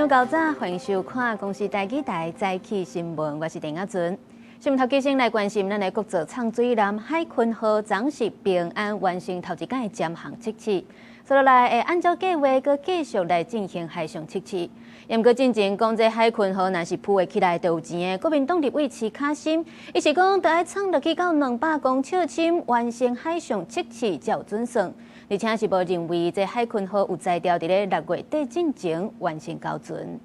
攏𠢕早，歡迎收看《公視台語台早起新聞》，我是鄭亞尊。新聞頭起先來關心咱的國造藏水艦海鯤號，昨是平安完成頭一擺的潛航測試，紲落來會按照計劃閣繼續來進行海上測試。毋過進前講這海鯤號若是浮會起來就有錢的國民黨立委徐卡心，伊是講著愛藏落去到200公尺深完成海上測試才有準算，而且是無認為這海鯤號有才調佇咧6月底進前完成交船。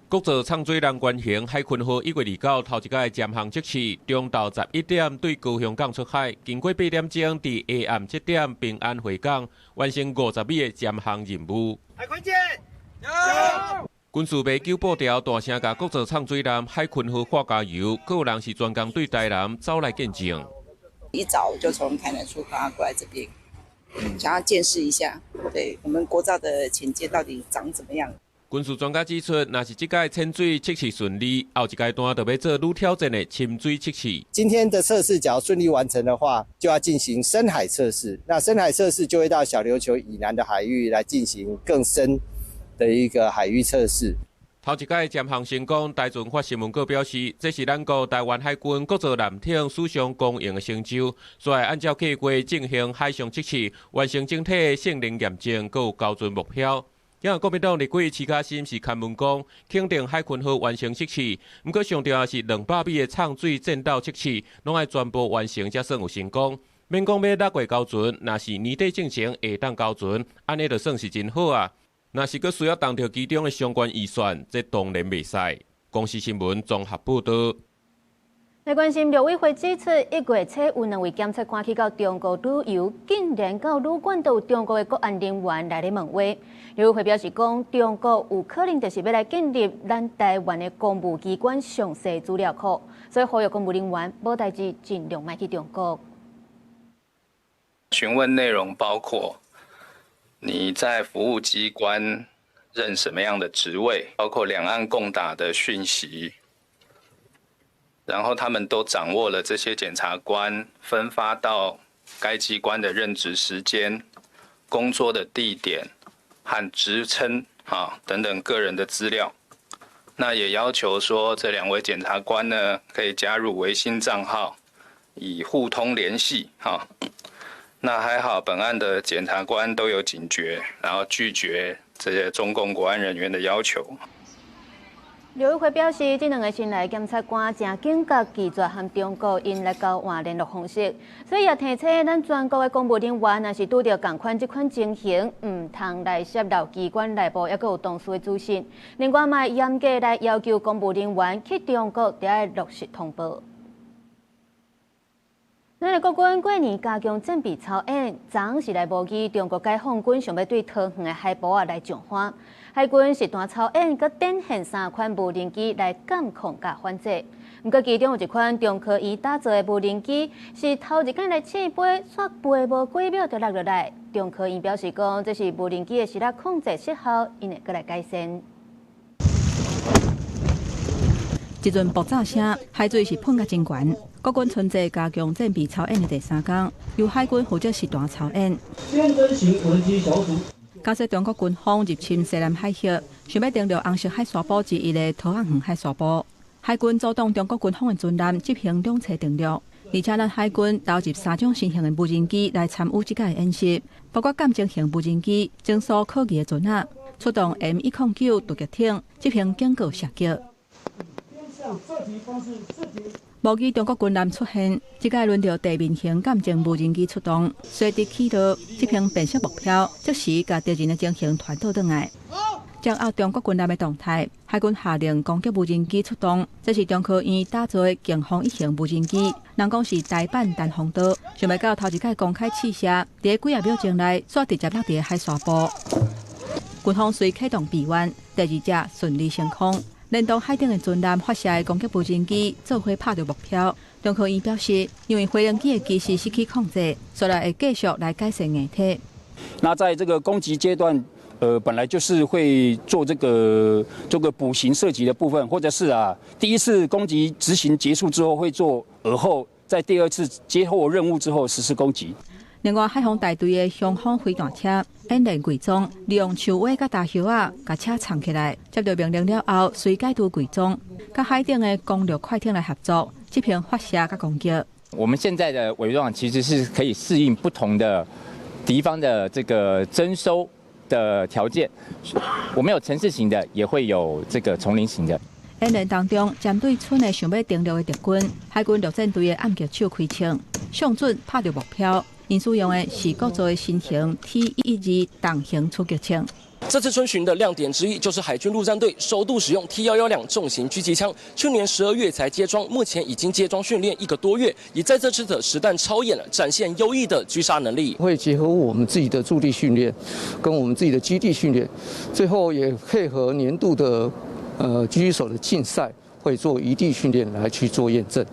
國造藏水艦原型海鯤號1月29頭一擺潛航測試，中晝11點對高雄港出海，經過8點鐘佇下暗7點平安回港，完成50米的潛航任務。海鯤艦，軍事迷糾布條大聲共國造藏水艦海鯤號喊加油，閣有人是專工對台南走來見證。一早就從台南出發過來這邊，想要見識一下，對我們國造的潛艦到底長怎麼樣。軍事專家指出，若是這擺潛水測試順利，後一階段就欲做愈挑戰的深水測試。今天的測試假如順利完成的話，就要進行深海測試。那深海測試就會到小琉球以南的海域來進行更深的一個海域測試。頭一擺潛航成功，台船發新聞稿表示，這是咱國台灣海軍國造艦艇史上光榮的成就，所以按照計劃進行海上測試，完成整體的性能驗證，閣有交船目標。因為國民黨立委徐卡心是牽文講，肯定海鯤號完成測試，毋過上重要是200米的藏水戰鬥測試，攏愛全部完成才算有成功。免講欲6月交船，若是年底進前會當交船，按呢就算是真好啊。若是閣需要動著其中的相關預算，這當然袂使。公視新聞綜合報導。來關心陸委會指出，1月初有兩位檢察官去到中國旅遊，竟然到旅館都有中國的國安人員來咧問話。陸委會表示講，中國有可能就是欲來建立咱台灣的公務機關詳細資料庫，所以呼籲公務人員無代誌盡量莫去中國。詢問內容包括你在服務機關任什麼樣的職位，包括兩岸共打的訊息。然後他們都掌握了這些檢察官分發到該機關的任職時間、工作的地點和職稱啊等等個人的資料。那也要求說，這兩位檢察官呢可以加入微信賬號，以互通聯繫。哈，那還好，本案的檢察官都有警覺，然後拒絕這些中共國安人員的要求。陸委會表示，這兩个新來檢察官誠警覺，拒絕和中國𪜶來交換聯絡方式，所以也提醒咱全國的公務人員，若是拄著仝款這款情形，毋通來洩露機關內部猶閣有同事的資訊。另外，嘛嚴格來要求公務人員去中國，著愛落實通報。咱的國軍過年加強戰備操演，昨是來模擬中國解放軍想欲對桃園的海埔仔來上岸。海軍實彈操演，閣展現三款無人機來監控佮反制。毋過其中有一款中科院打造的無人機，是頭一擺來試飛，煞飛無幾秒就落落來。中科院表示講，這是無人機的時力控制失效，𪜶會閣來改善。一陣爆炸聲，海水是噴甲真懸。國軍春節加強戰備操演的第三工，由海軍負責實彈操演。先偵型無人機小組。監測中國軍方入侵西南海域，想欲登陸紅色海沙埔之一的桃仔園海沙埔。海軍阻擋中國軍方的船艦執行兩棲登陸，而且咱海軍投入三種新型的無人機來參與這擺演習，包括鑑偵型無人機、偵搜可疑的船仔，出動 M109突擊艇執行警告射擊。模擬中國軍艦出現，這擺輪著地面型鑑偵無人機出動，隨直起落，執行辨識目標，即時共敵人的情形傳導轉來。掌握中國軍艦的動態，海軍下令攻擊無人機出動。這是中科院打造的勁風一型無人機，人講是台版單風刀，想袂到頭一擺公開試射，佇幾仔秒鐘內，煞直接落佇海沙埔。軍方隨啟動備援，第二隻順利升空。連同海頂的船艦發射的攻擊無人機，做伙拍著目標。中科院表示，因為飛行機的機師失去控制，所以會繼續來改善硬體。那在這個攻擊階段，本來就是會做這個補行射擊的部分，或者是啊，第一次攻擊執行結束之後會做爾後，在第二次接獲任務之後實施攻擊。另外，海防大隊的雄風飛彈車演練偽裝，利用樹尾佮大葉仔共車藏起來。接到命令了後，隨解除偽裝，佮海頂的攻掠快艇來合作，執行發射佮攻擊。我們現在的偽裝其實是可以適應不同的敵方的這個偵搜的條件。我們有城市型的，也會有這個叢林型的。演練當中，針對蠢的想欲登陸的敵軍，海軍陸戰隊的暗擊手開槍，上準拍著目標。𪜶使用的是國造的新型 T112重型狙擊槍。這次春巡的亮點之一，就是海軍陸戰隊首度使用 T112重型狙擊槍，去年12月才接裝，目前已經接裝訓練一個多月，也在這次的實彈操演了，展現優異的狙殺能力。會結合我們自己的駐地訓練，跟我們自己的基地訓練，最後也配合年度的狙擊手的競賽，會做異地訓練來去做驗證。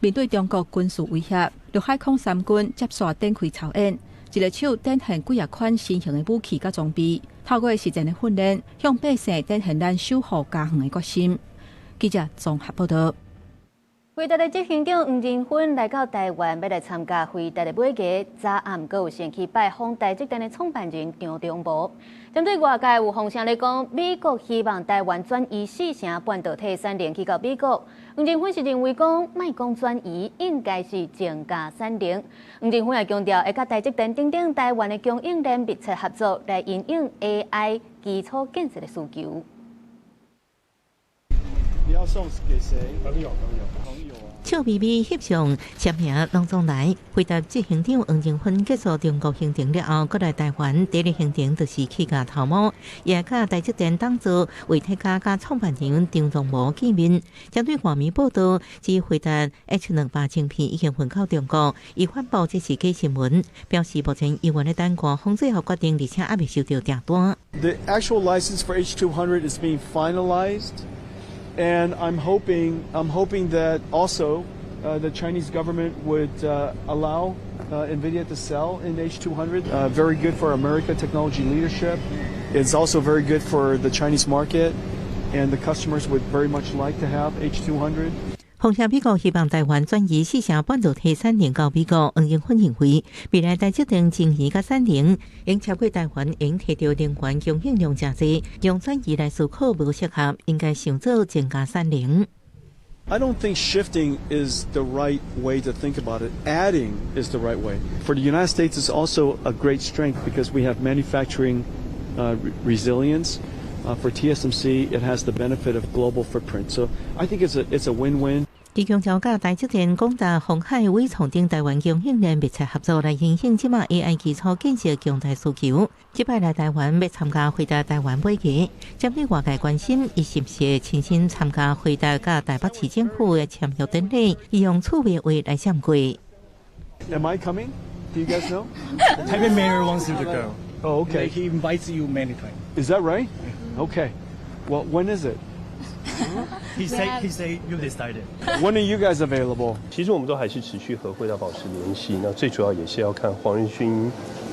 面對中國軍事威脅，陸海空三軍接續展開操演，一个手展現幾仔款新型的武器佮裝備，透過實戰的訓練，向百姓展現咱守護家園的決心。記者綜合報道。輝達的執行長黃仁勳來到台灣，欲來參加輝達的尾牙，昨暗閣有先去拜訪台積電的創辦人張忠謀。針對外界有風聲咧講，美國希望台灣轉移四成半導體產能去到美國，黃仁勳是認為講，莫講轉移，應該是增加產能。黃仁勳也強調，會佮台積電等等台灣的供應鏈密切合作，來因應 AI 基礎建設的需求。你要送給誰？朋友，朋友，朋友啊！笑眯眯翕相，簽名攏總來。輝達執行長黃仁勳結束中國行程了後，閣來台灣，第一行程就是去共頭毛，也佮台積電董事魏哲家佮創辦人張忠謀見面。針對外媒報道，指輝達 H200晶片已經運到中國，伊反駁這是假新聞，表示目前猶原咧等官方最後決定，而且猶未收到訂單。 The actual license for H200 is being finalized. And I'm hoping that also the Chinese government would allow NVIDIA to sell in H200. Very good for America technology leadership. It's also very good for the Chinese market, and the customers would very much like to have H200. 風聲美國希望台灣轉移四成半導體產能到美國，黃仁勳認為未來台積電晶圓佮產能應超過台灣，應提到能源供應量誠濟，用轉移來思考無適合，應該想做增加產能。 I don't think shifting is the right way to think about it. Adding is the right way. For the United States, it's also a great strength because we have manufacturing resilience. For TSMC, it has the benefit of global footprint. So I think it's a win-win. 伊強調，佮台積電、廣達、鴻海、緯創等台灣供應鏈密切合作，來因應這馬 AI 基礎建設強大需求。這擺來台灣欲參加輝達台灣尾牙，針對外界關心，伊是毋是會親身參加輝達佮台北市政府的簽約典禮，伊用趣味話來閃過。 Am I coming? Do you guys know? The Taipei mayor wants you to go. Oh, okay. He invites you many times. Is that right? Okay. Well, when is it? He say you decided. When are you guys available? 其實我們都還是持續和輝達保持聯繫，那最主要也是要看黃仁勳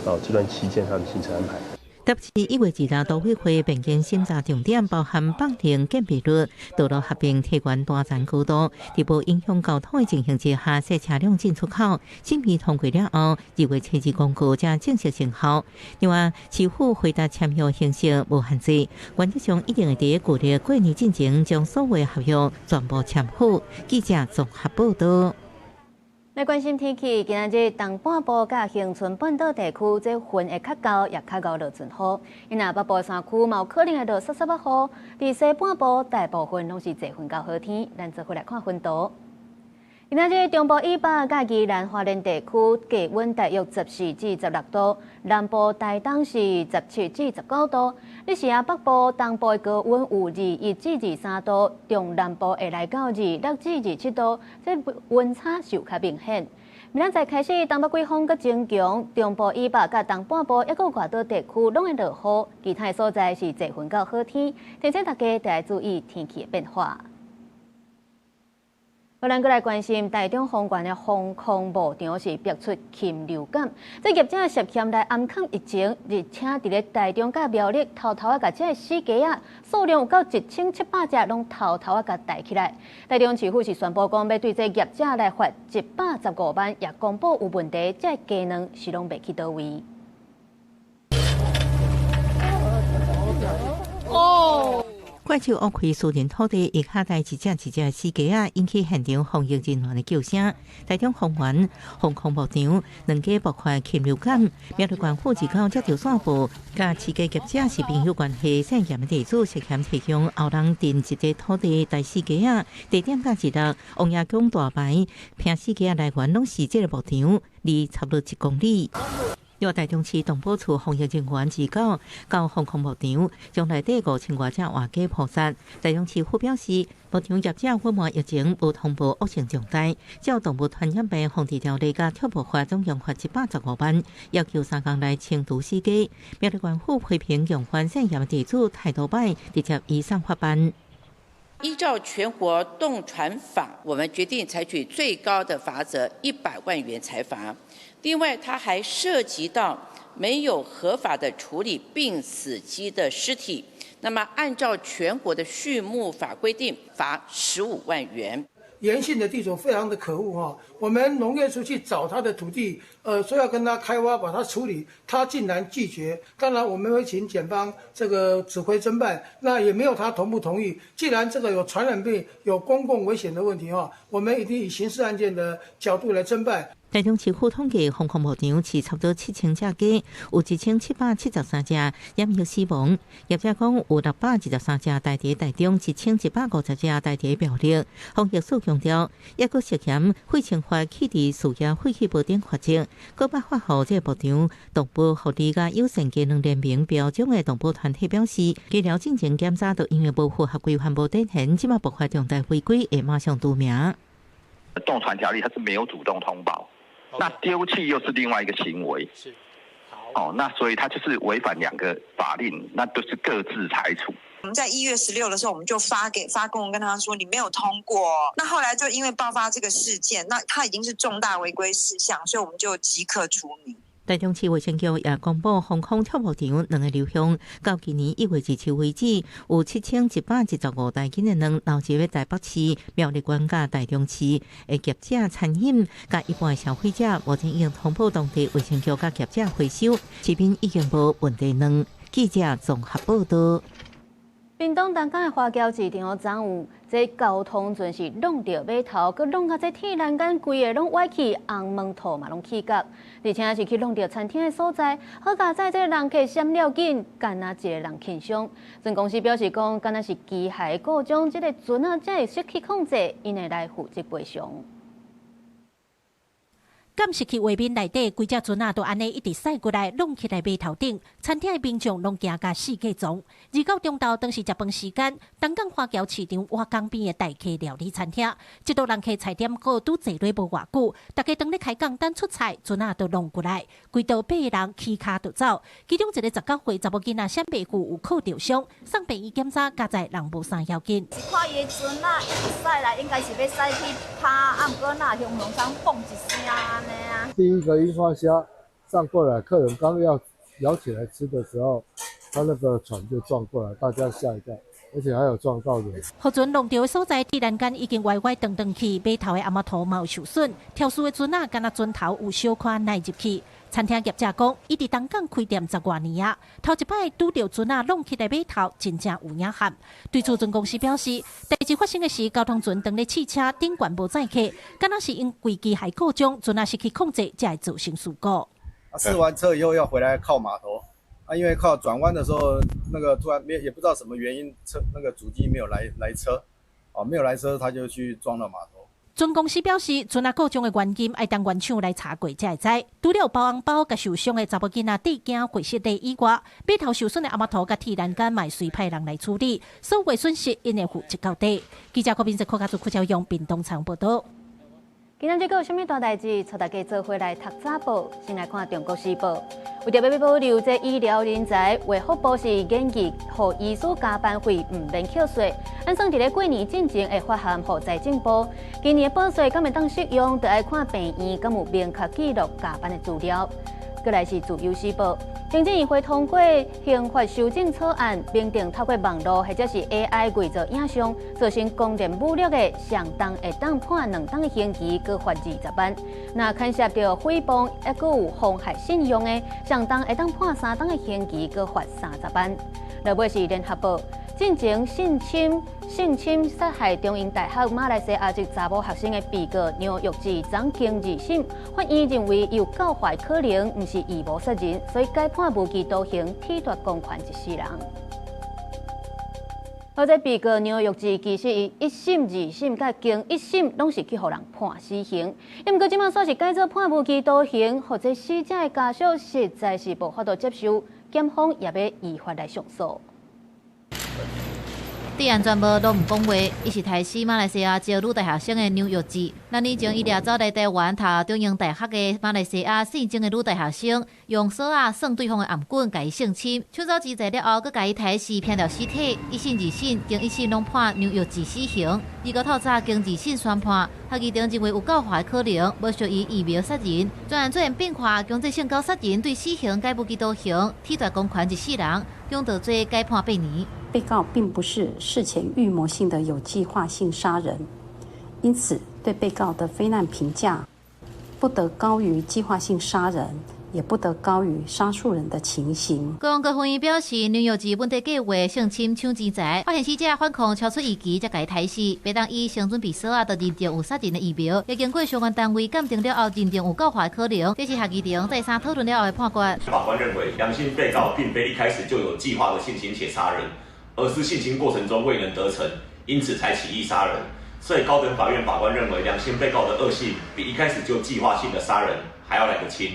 啊這段期間他的行程安排。台北市1月2日都會會變更審查重點，包含放電鑑別率、道路合併提懸單層高度，佇無影響交通的情形之下，設車輛進出口。審議通過了後，2月7日公告才正式生效。另外，市府輝達簽約形式無限制，原則上一定會佇舊曆過年進前將所有合約全部簽好。記者綜合報道。來關心天氣，今仔日東半部佮恆春半島地區，這雲會較厚，也較𠢕落陣雨。伊若北部山區嘛有可能會落澼澼仔雨。佇西半部大部分攏是濟雲到好天。咱做伙來看雲圖。今仔日中部以北佮宜蘭花蓮地區低溫大約14至16度，南部台東是17至19度。彼時啊，北部東部的高溫有21至23度，中南部會來到26至27度，這溫差是有較明顯。明仔載開始，東北季風閣增強，中部以北佮東半部抑閣外島地區攏會落雨，其他的所在是濟雲到好天，提醒大家著愛注意天氣的變化。咱閣來關心台中豐原的防空牧場是逼出禽流感，這業者涉嫌來掩藏疫情，而且佇咧台中佮苗栗偷偷仔共這个死雞仔數量有夠1700隻，攏偷偷仔共帶起來。台中市府是宣布講，欲對這業者來罰115萬，也公布有問題，這雞卵是攏袂去佗位。哦。怪獸挖開私人土地，伊跤帶一隻一隻死雞仔，引起現場防疫人員的叫聲。台中豐原防空牧場兩家爆發禽流感，苗栗縣府二九接著宣布，佮飼雞業者是朋友關係，姓嚴的地主涉嫌提供後人鎮一塊土地帶死雞仔，地點佮一六王爺宮大牌，騙死雞仔來源攏是這个牧場，離差不多1公里。另外，台中市動保處防疫人員自九到防空牧場，將內底5000外隻活雞撲殺。台中市府表示，牧場業者隱瞞疫情，無通報惡性重大，照動物傳染病防治條例佮畜牧法，總共罰115萬，要求3工內清除死雞。苗栗縣府批評用番姓嚴地主態度歹，直接移送法辦。依照全國動傳法，我們決定採取最高的罰則100萬元裁罰。另外，它還涉及到沒有合法的處理病死雞的屍體，那麼按照全國的畜牧法規定，罰15萬元。嚴姓的地主非常的可惡哈，我們農業處去找他的土地，說要跟他開挖把它處理，他竟然拒絕。當然我們會請檢方這個指揮偵辦，那也沒有他同不同意。既然這個有傳染病、有公共危險的問題哈，我們一定以刑事案件的角度來偵辦。台中市府統計，防空牧場飼差不多7000隻雞，有1773隻染疫死亡。業者講有623隻帶佇台中，1150隻帶佇苗栗。防疫署強調，抑閣涉嫌廢清法棄置飼業廢棄物等罰則，閣捌發予這个牧場動物福利佮友善雞卵聯盟標準的動保團體表示，雞寮進前檢查都因為無符合規範無展現，這馬爆發重大違規，會馬上除名。動傳條例它是沒有主動通報。那丟棄又是另外一個行為，是，哦，那所以他就是違反兩個法令，那都是各自裁處。我們在1月16的時候，我們就發公文跟他說，你沒有通過。那後來就因為爆發這個事件，那他已經是重大違規事項，所以我們就即刻除名。台中市衛生局也公布，防空畜牧場兩个流向，到今年1月27為止，有7115公斤的卵流入台北市、苗栗縣佮台中市的業者餐飲佮一般消費者，目前已經通報當地衛生局佮業者回收，市面已經無問題卵。記者綜合報道。屏東東港的華僑市場昨有這交通船是挵著碼頭，閣挵甲這鐵欄杆規个攏歪去，紅毛兔嘛攏起角，而且是去挵著餐廳的所在，好佳哉這人客閃了緊，干焦一个人輕傷。船公司表示講，敢若是機械故障，這个船仔才會失去控制，𪜶會來負責賠償。監視器畫面內底，規隻船仔都按呢一直駛過來，挵起來碼頭頂，餐廳的民眾攏驚甲四界傱。29中晝當時食飯時間，東港華僑市場倚江邊的大客料理餐廳，這桌人客菜點好拄坐落無偌久，大家當咧開講等出菜，船仔就挵過來，規桌八个人起跤就走。其中一个19歲查某囡仔閃袂赴有靠著傷，送病院檢查，佳哉人無啥要緊。看伊的船仔一直駛來，應該是欲駛去趴，啊，毋過哪雄雄聲嘣一聲按呢啊。第一個櫻花蝦上過來，客人剛要舀起來吃的時候，他那個船就撞過來，大家嚇一跳，而且還有撞到人。予船挵著的所在，鐵欄杆已經歪歪斷斷去，碼頭的紅毛塗嘛有受損，超速的船仔敢若船頭有小可內入去。餐廳業者講，伊佇東港開店十外年啊，頭一擺拄著船仔挵起來碼頭，真正有影撼。對此，船公司表示，代誌發生的時，交通船當咧試車，頂懸無載客，敢若是因為機械故障，船仔失去控制，才會造成事故。試完車以後要回來靠碼頭，啊，因為靠轉彎的時候，那個突然沒也不知道什麼原因，車那個主機沒有來車，哦，沒有來車，他就去撞到碼頭。船公司表示，船仔故障的原因愛等原廠來查過才會知。除了包紅包佮受傷的查某囡仔得驚血失禮以外，碼頭受損的紅毛塗佮鐵欄杆嘛會隨派人來處理，所有損失𪜶會負責到底。記者郭斌在客家組郭昭勇屏東場報道。今仔日閣有啥物大代誌？帶大家做伙來讀早報。先來看《中國時報》，為著欲保留這醫療人才，衛福部是建議予醫師加班費毋免扣稅。按算佇咧過年進前會發函予財政部。今年的報稅敢會當適用，就愛看病院敢有明確記錄加班的資料。閣來是《自由時報》，行政院會通過刑法修正草案，明定透過網路或者是 AI 偽造影像，造成公然侮辱的，上重會當判2冬的刑期，閣罰20萬。若牽涉著誹謗，抑閣有妨害信用的，上重會當判3冬的刑期，閣罰30萬。落尾是聯合報，進前性侵殺害中英大學馬來西亞籍查某學生的被告梁育志，昨經二審，法院認為有教化可能，毋是預謀殺人，所以改判無期徒刑，褫奪公權一世人。好，這被告梁育志其實伊一審、二審佮經一審攏是去予人判死刑，毋過這擺煞是改做判無期徒刑，予這死者的家屬實在是無法度接受，檢方也欲依法來上訴。對安全帽攏毋講話，伊是刣死馬來西亞籍女大學生的梁育志。2年前，伊掠走來台灣讀中英大學的馬來西亞姓鄭的女大學生，用索仔算對方的頷頸，共伊性侵，搶走錢財了後，閣共伊刣死，拼掉屍體。一審、二審經一審攏判梁育志死刑。2號透早經二審宣判，合議庭認為有教化可能，無屬於預謀殺人。全案罪嫌變化，強制性交殺人對死刑改無期徒刑，褫奪公權一世人，永導罪改判8年。被告並不是事前預謀性的有計劃性殺人，因此對被告的非難評價不得高於計劃性殺人，也不得高於殺數人的情形。高雄高法院表示，梁育志本底計劃性侵搶錢財，發現死者反抗超出預期，才共伊刣死。袂當以先準備索仔，就認定有殺人的預謀，也經過相關單位鑑定了後，認定有教化可能。這是合議庭再三討論了後的判決。法官認為，梁姓被告並非一開始就有計劃的性侵且殺人，而是性侵過程中未能得逞，因此才起意殺人。所以高等法院法官認為，梁姓被告的惡性比一開始就計劃性的殺人還要來得輕。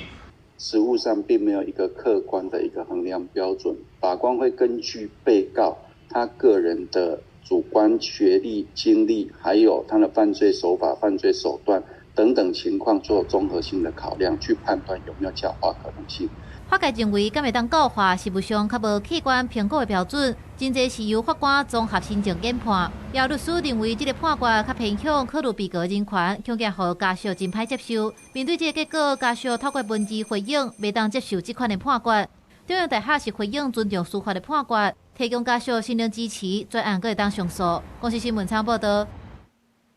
實務上並沒有一個客觀的一個衡量標準，法官會根據被告他個人的主觀學歷、經歷，還有他的犯罪手法、犯罪手段等等情況做綜合性的考量，去判斷有沒有教化可能性。法界認為，敢會當教化，實務上較無客觀評估的標準，真濟是由法官綜合心證研判。也律師認為，這個判決較偏向考慮被告人權，恐驚予家屬真歹接受。面對這個結果，家屬透過文字回應，袂當接受這款的判決。中央大學是回應尊重司法的判決，提供家屬心靈支持，專案閣會當上訴。公視新聞採報道。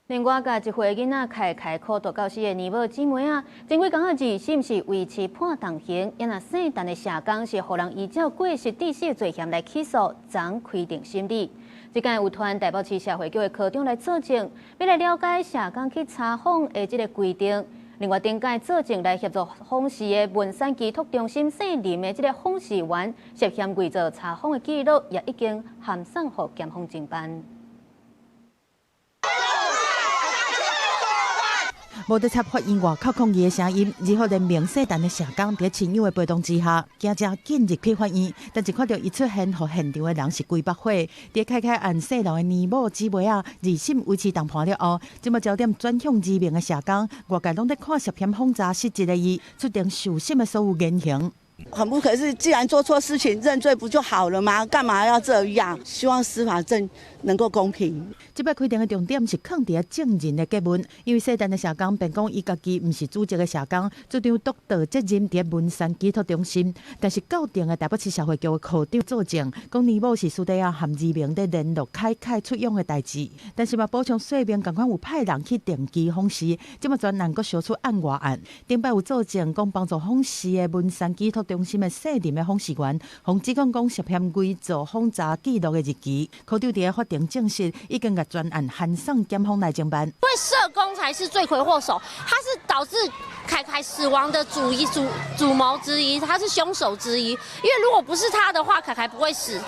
另外，共一歲囡仔凱凱苦毒到死的奶母姊妹仔，前幾工仔二審是維持判重刑，也若姓陳的社工是予人依照過失致死的罪嫌來起訴，昨開庭審理。這擺有傳台北市社會局的科長來作證，欲來了解社工去查訪的這个規定。另外，頂擺作證來協助訪視的文山寄託中心姓林的這个訪視員涉嫌偽造查訪的記錄，也已經函送予檢方偵辦。無得插法院外口抗議的聲音，二號聯名姓陳的社工佇親友的陪同之下，行誠緊入去法院，但一看著伊出現，予現場的人是規腹火。佇凱凱案細路的奶母姊妹仔，二審維持重判了後，這擺焦點轉向二名的社工，外界攏咧看涉嫌訪查失職的伊，出庭受審的所有言行。很不可是，既然做錯事情認罪不就好了嗎？幹嘛要這樣？希望司法正能夠公平。這擺開庭的重點是囥佇證人的詰問，因為姓陳的社工辯講伊家己毋是主責的社工，主張獨擔責任佇文山寄託中心。但是到庭的台北市社會局的科長作證，講奶母是私底下和二名佇聯絡凱凱出養的代誌，但是嘛補充說明，仝款有派人去定期訪視，這擺專案閣燒出案外案。頂擺有作證講幫助訪視的文山寄託中心的姓林的訪視員，予指控講涉嫌偽造訪查記錄的日期。科長佇法庭證實，已經共專案函送檢方來偵辦。因為社工才是罪魁禍首，他是導致凱凱死亡的主謀之一，他是兇手之一。因為如果不是他的話，凱凱不會死。任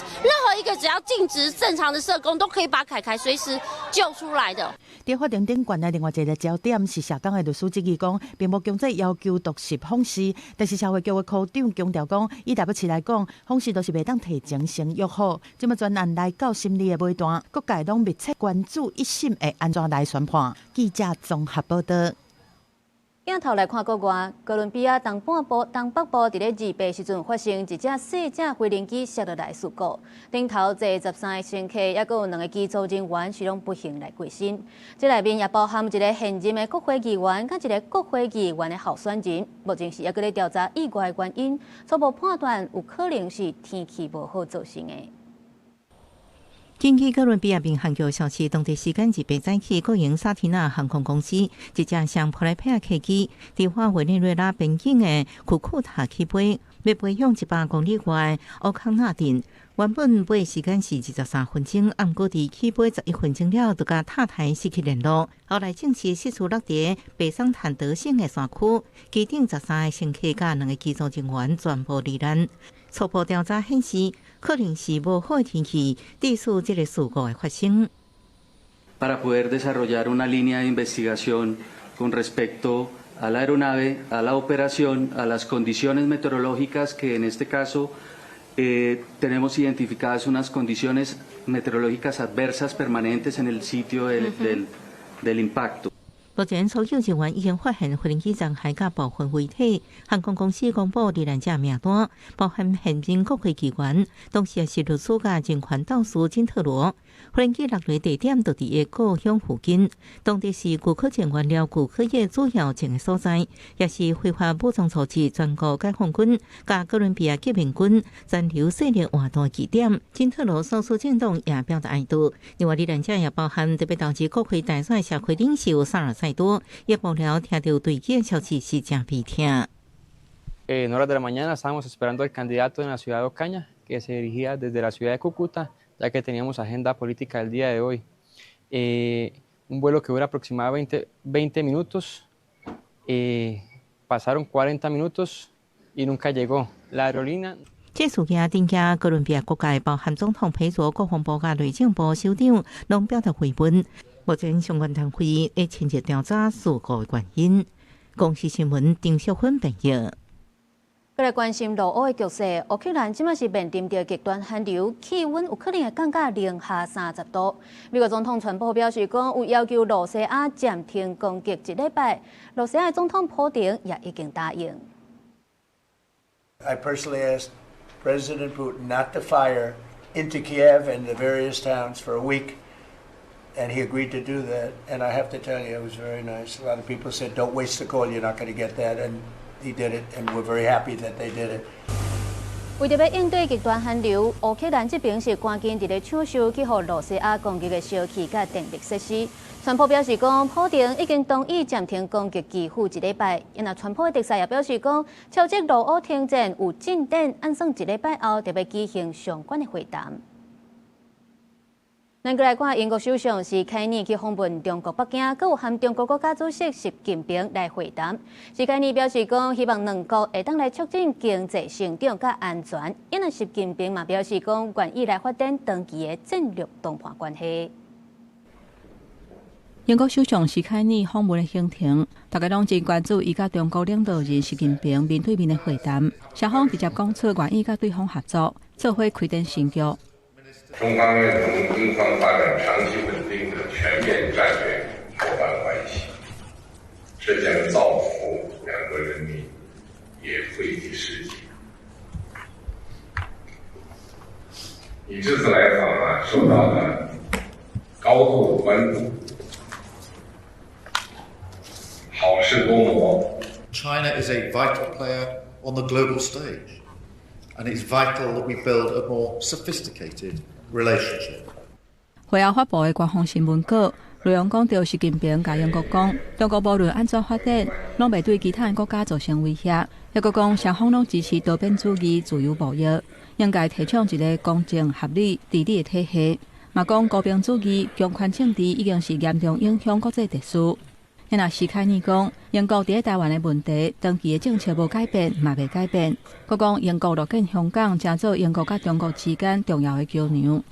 何一個只要盡職正常的社工，都可以把凱凱隨時救出來的。佇法庭頂懸的另外一個焦點是社工的律師質疑講，並無強制要求獨立訪視，但是社會局的科長強調講，以台北市來講，訪視都是袂當提前先約好。這擺專案來到審理的尾段，各界攏密切關注一審會按怎來宣判。記者綜合報道。鏡頭來看國外，哥倫比亞東半部、東北部佇咧28時陣發生一隻細隻飛行機摔落來事故，頂頭坐13個乘客，抑閣有兩个機組人員是攏不幸來過身。這內面也包含一个現任的國會議員，佮一个國會議員的候選人。目前是抑閣咧調查意外原因，初步判斷有可能是天氣無好造成的。根據哥倫比亞民航局消息，當地時間28早起，國營薩提納航空公司一架雙普萊佩亞客機，佇往委內瑞拉邊境的庫庫塔起飛，欲飛向100公里外奧康納鎮。原本飛時間是23分鐘，毋過佇起飛11分鐘了，就佮塔台失去聯絡。後來證實失事落佇北桑坦德省的山區，機頂13個乘客佮兩个機組人員全部罹難。初步調查顯示，可能是無好的天氣，致使這个事故的發生。 Para poder desarrollar una línea de investigación con respecto a la aeronave, a la operación, a las condiciones meteorológicas que en este caso tenemos identificadas unas condiciones meteorológicas adversas permanentes en el sitio del impacto. 目前，搜救人員已經發現飛行機殘骸佮部分遺體。航空公司公布罹難者名單，包含現任國會議員，同時也是律師佮人權鬥士金特羅。飛行機落雷地點就佇伊故鄉附近，當地是古柯鹼原料古柯葉主要種的所在，也是非法武裝組織全國解放軍佮哥倫比亞革命軍殘留勢力活動據點。金特羅所屬政黨也表達哀悼。另外，罹難者也包含特別導致國會大選社會領袖薩爾塞多，也報了聽著墜機消息是誠悲痛。 En horas de la mañana estábamos esperando al candidato en la ciudad de Ocaña, que se dirigía desde la ciudad de Cúcuta, ya que teníamos agenda política el día de hoy. Un vuelo que dura aproximadamente 20 minutos, pasaron 40 minutos y nunca llegó. La aerolínea 這事件頂加哥倫比亞各界，包含總統佩卓、國防部佮內政部首長，攏表達慰問。目前相關單位會深入調查事故的原因。公視新聞丁淑芬編譯。閣來關心俄烏的局勢，烏克蘭這馬是面臨著極端寒流，氣溫有可能會降到零下30度。美國總統川普表示講，有要求露西亞暫停攻擊一禮拜。露西亞總統普丁也已經答應。 I personally asked President Putin not to fire into Kiev and the various towns for a week, and he agreed to do that. And I have to tell you, it was very nice. A lot of people said, "Don't waste the call; you're not going to get that." And he did it, and we're very happy that they did it. 為著欲應對極端寒流，烏克蘭這邊是趕緊佇咧搶修去予露西亞攻擊的燒氣佮電力設施。川普表示講，普丁已經同意暫停攻擊基輔一禮拜。因為川普的特使也表示講，朝這俄烏停戰有進展，按算一禮拜後就欲舉行相關的會談。咱閣來看英國首相施凱爾去訪問中國北京，閣有和中國國家主席習近平來會談。施凱爾表示講，希望兩國會當來促進經濟成長佮安全。因為習近平嘛表示講，願意來發展長期的戰略同伴關係。英國首相施凱爾訪問的行程，大家攏真關注伊佮中國領導人習近平面對面的會談。雙方直接講出願意佮對方合作，做伙開展新局。中方願同英方發展長期穩定的全面戰略夥伴關係，這將造福兩國人民，也惠及世界。你這次來訪啊，受到了高度關注，好事多磨。 China is a vital player on the global stage, and it's vital that we build a more sophisticated relationship. 會後發布的官方新聞稿內容講著習近平共英國講，中國無論按怎發展，攏袂對其他國家造成威脅。抑閣講雙方攏支持多邊主義、自由貿易，應該提倡一個公正、合理、治理的體系。嘛講孤邊主義、強權政治已經是嚴重影響國際秩序。若施凱爾講，英國佇台灣的問題，長期的政策無改變，嘛袂改變。閣講英國樂見香港成做英國佮中國之間重要的橋梁。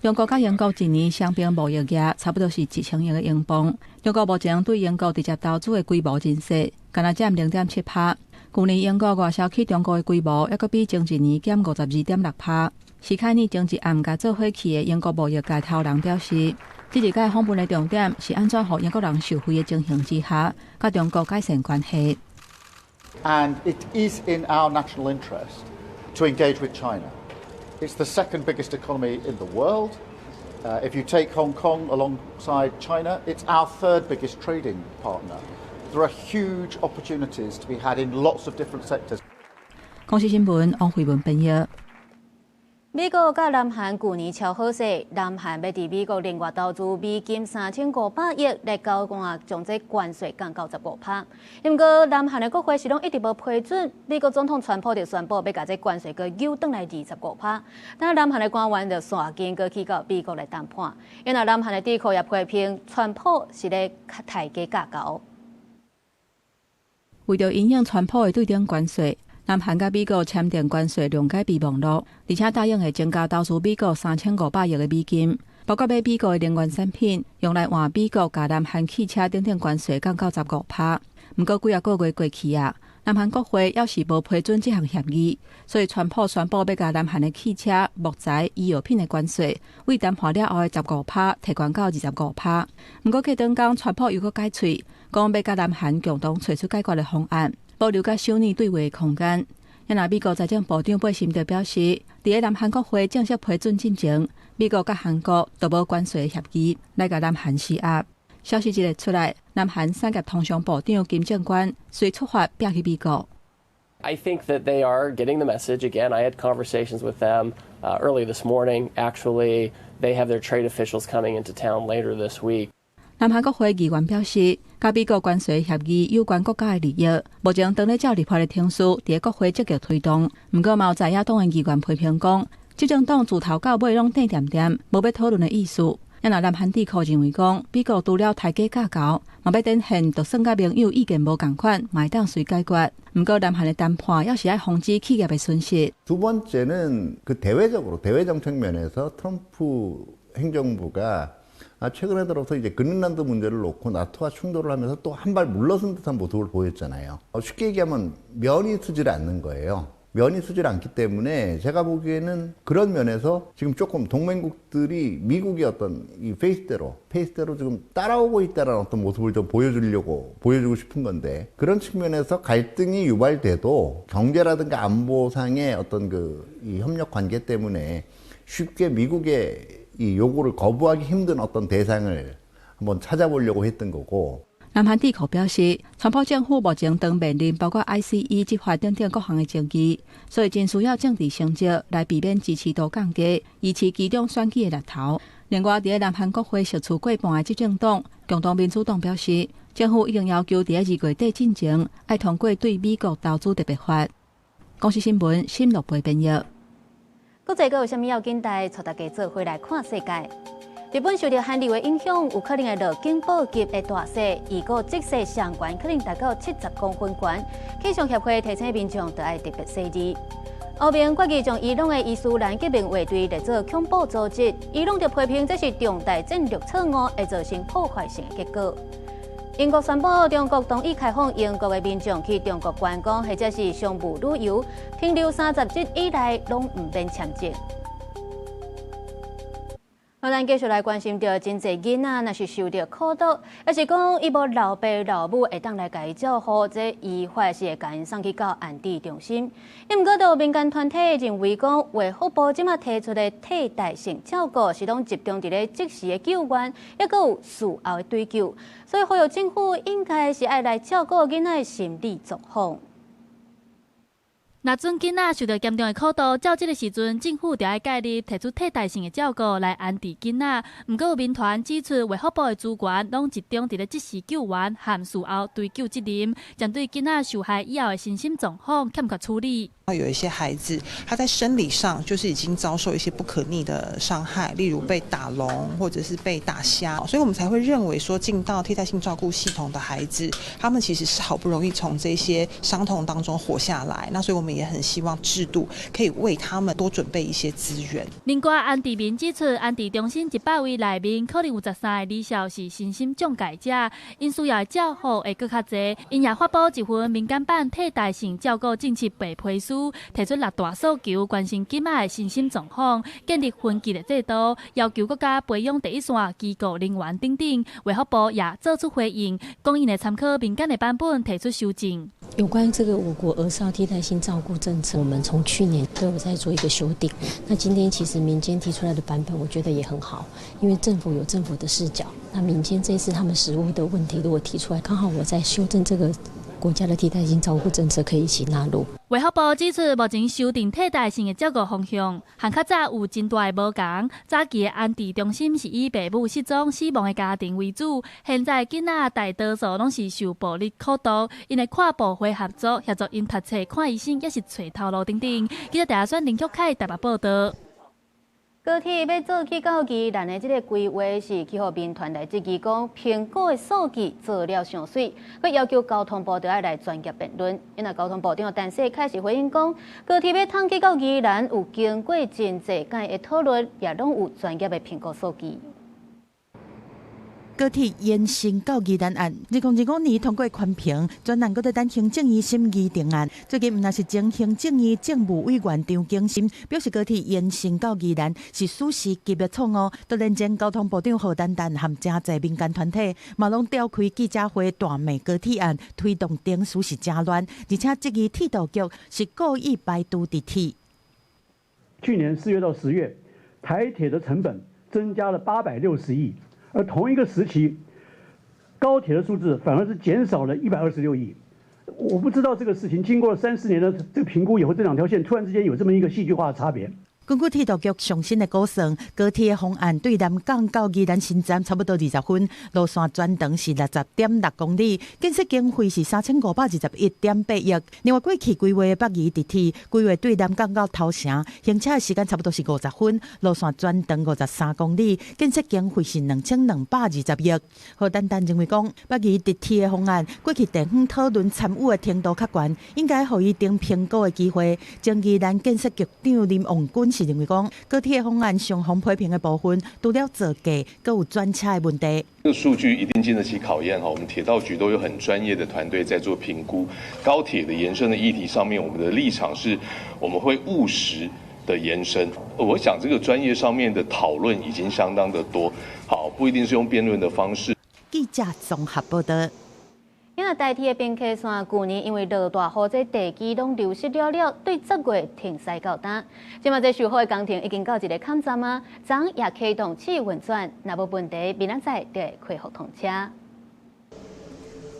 中國佮英國一年雙邊貿易額差不多是1000億的英鎊。中國目前對英國直接投資的規模真細，干焦佔0.7%。舊年英國外銷去中國的規模，抑閣比前一年減52.6%。施凱爾前一暗共做伙去的英國貿易界頭人表示，這一擺訪問的重點是按怎予英國人受惠的情形之下，佮中國改善關係。 And it is in our national interest to engage with China. It's the second biggest economy in the world. If you take Hong Kong alongside China, it's our third biggest trading partner. There are huge opportunities to be had in lots of different sectors. 公視新聞王慧文編譯。美國佮南韓舊年敲好勢，南韓欲佇美國另外投資美金3500億來交換，將這關稅降到15%。毋過南韓的國會是攏一直無批准，美國總統川普就宣布欲共這關稅閣扭轉來25%。但南韓的官員就趕緊閣去到美國來談判，因為南韓的智庫也批評川普是咧刣雞鵰猴。為著因應川普的對等關稅，南韓佮美國簽訂關稅諒解備忘錄，而且答應會增加投資美國3500億的美金，包括買美國的能源產品，用來換美國共南韓汽車等等關稅降到15%。毋過幾仔個月過去啊，南韓國會猶是無批准這項協議，所以川普宣布欲共南韓的汽車、木材、醫藥品的關稅，對談判了後的十五趴提懸到25%。毋過過轉工，川普又閣改喙，講欲佮南韓共同揣出解決的方案，保留佮首爾對話的空間。啊若美國財政部長貝森特表示，佇咧南韓國會正式批准進前，美國佮韓國都無關稅協議來共南韓施壓。消息一出來，南韓產業通商部長金正官隨出發跑去美國。 I think that they are getting the message. Again, I had conversations with them early this morning. Actually, they have their trade officials coming into town later this week. 南韓國會議員表示，佮美國關稅協議有關國家的利益，目前當咧照立法的程序，佇國會積極推動。毋過，嘛有在野黨的議員批評講，執政黨自頭到尾攏硩恬恬，無欲討論的意思。啊若南韓智庫認為講，美國除了刣雞鵰猴，嘛欲展現就算佮盟友意見無仝款，嘛會當隨解決。毋過，南韓的談判猶是愛防止企業的損失。 두 번째는 그 대외적으로 대외 정책 면에서 트럼프 행정부가 최근에 들어서 이제 그린란드 문제를 놓고 나토와 충돌을 하면서 또 한 발 물러선 듯한 모습을 보였잖아요. 쉽게 얘기하면 면이 서질 않는 거예요. 면이 서질 않기 때문에 제가 보기에는 그런 면에서 지금 조금 동맹국들이 미국의 어떤 이 페이스대로 지금 따라오고 있다는 어떤 모습을 좀 보여주려고, 보여주고 싶은 건데 그런 측면에서 갈등이 유발돼도 경제라든가 안보상의 어떤 그 이 협력 관계 때문에 쉽게 미국의 이 요구를 거부하기 힘든 어떤 대상을 한번 찾아보려고 했던 거고. 南韓智庫表示，川普政府目前當面臨包括 ICE 執法等等各項的爭議，所以真需要政治成績來避免支持度降低，維持期中選舉的力頭。另外，佇南韓國會席次過半的執政黨共同民主黨表示，政府已經要求佇2月底進前，愛通過對美國投資特別法。公視新聞新樂培編譯。國際閣有啥物要緊代，帶大家做伙來看世界。日本受著寒流的影響，有可能會落警報級的大雪，預估積雪上懸可能達到70公分懸。氣象協會提醒民眾，著愛特別細膩。歐盟決議將伊朗的伊斯蘭革命衛隊列做恐怖組織，伊朗就批評這是重大戰略錯誤，會造成破壞性的結果。英國宣布，中國同意開放英國的民眾去中國觀光或者是商務旅遊，停留30日以內攏毋免簽證。好，咱繼續來關心著真濟囡仔，若是受著苦毒，抑是講伊無老爸老母會當來共伊照顧，這依法是會共𪜶送去到安置中心。毋過，著民間團體認為講，衛福部這馬提出的替代性照顧是攏集中佇咧即時的救援，抑閣有事後的追究，所以呼籲政府應該是愛來照顧囡仔的心理狀況。若準囡仔受著嚴重的苦毒，照這个時陣，政府就愛介入，提出替代性的照顧來安置囡仔。毋過有民團指出，衛福部的資源攏集中佇咧即時救援和事後追究責任，針對囡仔受害以後的身心狀況欠缺處理。有一些孩子，他在生理上就是已經遭受一些不可逆的傷害，例如被打聾或者是被打瞎，所以我們才會認為說，進到替代性照顧系統的孩子，他們其實是好不容易從這些傷痛當中活下來。那所以我們們也很希望制度可以為他們多準備一些資源。另外，安置民指出，安置中心100位內面，可能有13个兒少是身心障礙者，𪜶需要的照護會閣較濟。𪜶也發布一份民間版替代性照顧政策白皮書，提出六大訴求，關心囡仔的身心狀況，建立分級的制度，要求國家培養第一線機構人員等等。衛福部也做出回應，講𪜶會參考民間的版本提出修正。有關這個我國兒少替代性照顧政策，我們從去年都有在做一個修訂。那今天其實民間提出來的版本，我覺得也很好，因為政府有政府的視角，那民間這次他們實務的問題如果提出來，剛好我在修正這個國家的替代性照顧政策，可以一起納入。衛福部指出，目前修訂替代性的照顧方向，和較早有真大的無仝。早期的安置中心是以父母失蹤、死亡的家庭為主，現在囡仔大多數攏是受暴力苦毒，𪜶會跨部會合作，協助𪜶讀冊、看醫生，抑是揣頭路等等。記者鄭選林旭凱台北報道。高鐵欲做去到宜蘭的這个規劃是去予民團來質疑講，評估的數據做了傷媠，閣要求交通部著愛來專業辯論。𪜶交通部長陳世凱是回應講，高鐵欲通去到宜蘭有經過真濟擺的討論，也攏有專業的評估數據。高鐵延伸到宜蘭案，2025年通過環評，專案閣咧等行政院審議定案。最近毋但是前行政院政務委員張景森表示，高鐵延伸到宜蘭是史詩級的錯誤。就連前交通部長何丹丹和誠濟民間團體嘛攏召開記者會大罵高鐵案推動程序是誠亂，而且質疑鐵道局是故意排除直鐵。去年4月到10月，台鐵的成本增加了860億。而同一個時期，高鐵的數字反而是減少了126億。我不知道這個事情經過了三四年的這個評估以後，這兩條線突然之間有這麼一個戲劇化的差別。根據鐵道局上新的估算，高鐵的方案對南港到宜蘭新站差不多20分，路線全長是60.6公里，建設經費是3521.8億。另外，過去規劃的北宜直鐵規劃對南港到頭城，行車的時間差不多是50分，路線全長53公里，建設經費是2220億。何丹丹認為講，北宜直鐵的方案過去地方討論參與的程度較懸，應該予伊重評估的機會。前宜蘭建設局長林旺君是認為講，高鐵方案雙方批評的部分，除了造價，閣有轉車的問題。這個數據一定經得起考驗哈，我們鐵道局都有很專業的團隊在做評估。高鐵的延伸的議題上面，我們的立場是，我們會務實的延伸。我想這個專業上面的討論已經相當的多，好，不一定是用辯論的方式。記者綜合報道。因為台鐵的平溪線，舊年因為落大雨，這地基攏流失了了，對10月停駛到今。這馬這修好的工程已經到一个坎站啊，昨也啟動試運轉，若無問題，明仔載就會恢復通車。